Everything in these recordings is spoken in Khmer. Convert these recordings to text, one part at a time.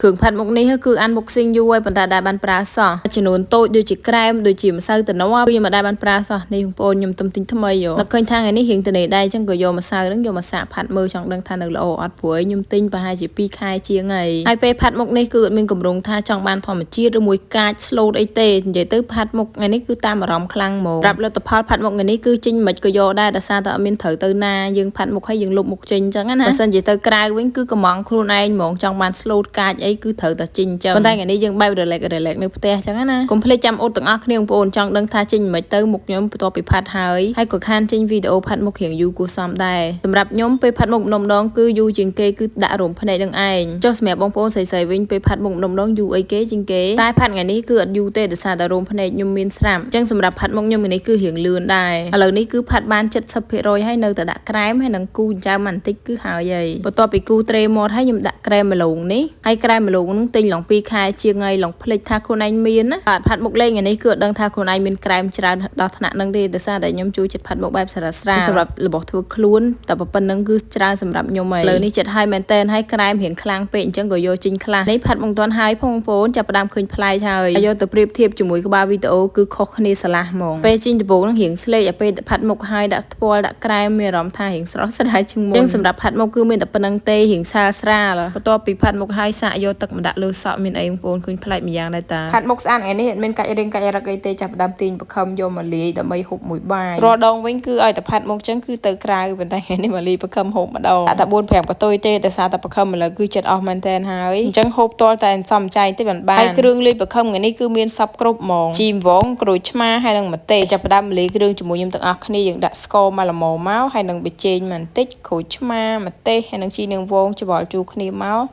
គ្រឿងផាត់មុខនេះគឺ unboxing យូរហើយប៉ុន្តែដែលបានប្រើសោះចំនួនតូចដូចជាក្រែមដូចជាម្សៅតំណគឺខ្ញុំមិនដែលបានប្រើសោះនេះបងប្អូនខ្ញុំទំទិញថ្មីយោនឹកឃើញថាថ្ងៃនេះរៀងតនេដែរអញ្ចឹងក៏យកម្សៅហ្នឹងយកមកសាកផាត់មើលចង់ដឹងថានៅល្អអត់ព្រោះខ្ញុំទិញប្រហែលជា2ខែជាងហើយហើយពេលផាត់មុខនេះគឺអត់មានកម្រងថាចង់បានធម្មជាតិឬមួយកាច slow អីទេនិយាយទៅផាត់មុខថ្ងៃនេះគឺតាមអារម្មណ៍ខ្លាំងហ្មងរាប់លទ្ធផលផាត់មុខថ្ងៃនេះគឺចេញមិនក៏យកដែរដោយសារតែអត់មានត្រូវទៅណាយើងផាត់មុខហើយយើងលុបមុខចេញអញ្ចឹងណាបើសិនជាទៅក្រៅវិញគឺកំងខ្លួនឯងហ្មងចង់បាន slow កាចអីគឺត្រូវតែចេញអញ្ចឹងប៉ុន្តែថ្ងៃនេះយើងបែប relax relax នៅផ្ទះអញ្ចឹងណាកុំភ្លេចចាំអ៊ុតទាំងអស់គ្នាបងប្អូនចង់ដឹងថាចេញមិនទៅមុខខ្ញុំបន្ទាប់ពីផាត់ហើយហើយក៏ខានចេញវីដេអូផាត់មុខរៀងយូរគួរសមដែរសម្រាប់ខ្ញុំពេលផាត់មុខម្ដងម្ដងគឺយូរជាងគេគឺដាក់រោមភ្នែកនឹងឯងចុះសម្រាប់បងប្អូនស្រីៗវិញពេលផាត់មុខម្ដងម្ដងយូរអីគេជាងគេតែផាត់ថ្ងៃនេះគឺអត់យូរទេដោយសារតែរោមភ្នែកខ្ញុំមានស្រាប់អញ្ចឹងសម្រាប់ផាត់មុខខ្ញុំថ្ងៃនេះគឺរៀងលឿនដែរឥឡូវនេះគឺផាត់បាន70%ហើយនៅតែដាក់ក្រែមហើយនឹងគូចិញ្ចើមបន្តិចគឺហើយហើយបន្ទាប់ពីគូត្រេមាត់ហើយខ្ញុំដាក់ក្រែមម្លងនេះហើយក្រែមម្លងនឹងទិញឡង2ខែជាងហើយឡងភ្លេចថាខ្លួនឯងមានណាអត់ផាត់មុខលេងថ្ងៃនេះគឺអត់ដឹងថាខ្លួនឯងមានក្រែមច្រើនដល់ថ្នាក់ហ្នឹងទេដោយសារតែខ្ញុំជួយចិត្តផាត់មុខបែបស្រាលស្រាលសម្រាប់របស់ធ្វើខ្លួនតែប៉ុណ្្នឹងគឺច្រើនសម្រាប់ខ្ញុំហើយឥឡូវនេះចិត្តហើយមែនតែនហើយក្រែមរៀងខ្លាំងពេកអញ្ចឹងក៏យកចេញខ្លះនេះផាត់មុខមិនទាន់ហើយផងបងប្អូនចាប់ផ្ដើមឃើញប្លែកហើយយកទៅប្រៀបធៀបជាមួយក្បាលវីដេអូគឺខុសគ្នាស្រឡះហ្មងពេលចេញដំបូងនឹងរៀងស្លេកឲ្យពេលផាត់មុខហើយដាក់ថ្ពាល់ដាក់ក្រែមមានអារម្មណ៍ថារៀងស្រស់ស្រាយជាងមុនអញ្ចឹងសម្រាប់ផាត់មុខគឺមានតែប៉ុណ្្នឹងទេរៀងស្រាលស្រាលបន្ទាប់ពីផាត់មុខហើយសាកយកទឹកម្ដាក់លើសក់មានអីបងប្អូនឃើញប្លែកម្យ៉ាងដែរតាផាត់មុខស្អាតថ្ងៃនេះអត់មានកាច់រៀងកាច់រឹកអីទេចាប់ផ្ដើមទាញបខំយកមកលាយដើម្បីហូបមួយបាយរាល់ដងវិញគឺឲ្យតែផាត់មុខចឹងគឺទៅក្រៅប៉ុន្តែថ្ងៃនេះមកលាយបខំហូបម្ដងដាក់តែ4 5កតុយទេដោយសារតែបខំឥឡូវគឺចិត្តអស់មែនតែនហើយអញ្ចឹងហូបទាល់តែសំចៃទេបានបានហើយគ្រឿងលាយបខំថ្ងៃនេះគឺមានសពគ្រប់ហ្មងជីមវងក្រូចឆ្មាហើយនិងម្ទេសចាប់ផ្ដើមលាយគ្រឿងជាមួយខ្ញុំទាំងអស់គ្នាយើងដាក់ស្ករមកល្មមមកហើយនិងប៊ីចេងបន្តិចក្រូចឆ្មាម្ទេសហើយនិងជីនាងវងច្បល់ជូរគ្នាមក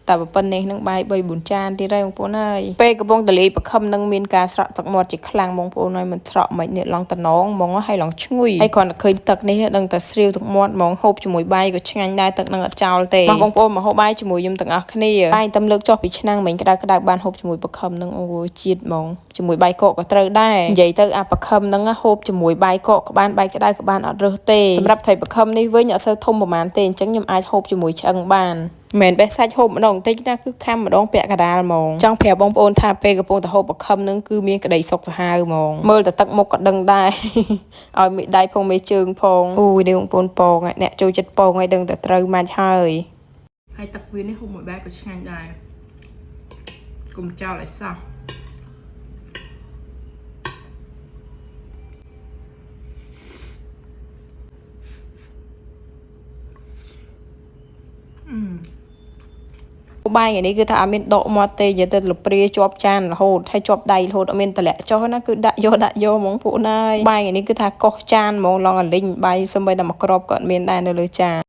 តែប៉ុណ្ណេះនឹងបាយ3 4ចានទៀតហើយបងប្អូនហើយពេលកំពុងតលាយបខំនឹងមានការស្រក់ទឹកមាត់ជាខ្លាំងបងប្អូនហើយមិនស្រក់មិននេះឡងតំណងហ្មងហើយឡងឈ្ងុយហើយគ្រាន់តែឃើញទឹកនេះដឹងតែស្រាវទឹកមាត់ហ្មងហូបជាមួយបាយក៏ឆ្ងាញ់ដែរទឹកនឹងអត់ចោលទេមកបងប្អូនមកហូបបាយជាមួយខ្ញុំទាំងអស់គ្នាបាយតែលើកចុះពីឆ្នាំងមិញក្តៅក្តៅបានហូបជាមួយបខំនឹងអូជាតិហ្មងជាមួយបាយកកក៏ត្រូវដែរនិយាយទៅអាបខំនឹងហូបជាមួយបាយកកក៏បានបាយក្តៅក៏បានអត់រើសទេសម្រាប់ត្រីបខំនេះវិញអត់សូវធំប្រហែលទេអញ្ចឹងខ្ញុំអាចហូបជាមួយឆ្អឹងបានមិនបេះសាច់ហូបម្ដងបន្តិចណាគឺខាំម្ដងពាក់កដាលហ្មងចង់ប្រាប់បងប្អូនថាពេលកំពុងតែហូបបខំនឹងគឺមានក្តីសុខសាហាវហ្មងមើលតែទឹកមុខក៏ដឹងដែរឲ្យមេដៃផងមេជើងផងអូយនេះបងប្អូនពងអ្នកចូលចិត្តពងឲ្យដឹងតែត្រូវម៉ាច់ហើយ ហើយទឹកវានេះហូបមួយបាយក៏ឆ្ងាញ់ដែរកុំចោលឲ្យសោះអឺ បាយថ្ងៃនេះគឺថាអត់មានដកមាត់ទេនិយាយទៅលព្រាជាប់ចានរហូតហើយជាប់ដៃរហូតអត់មានតម្លាក់ចុះណាគឺដាក់យកដាក់យកហ្មងពួកណាយបាយថ្ងៃនេះគឺថាកោសចានហ្មងឡងអាលីងបាយសំបីតែមួយគ្រាប់ក៏អត់មានដែរនៅលើចាន។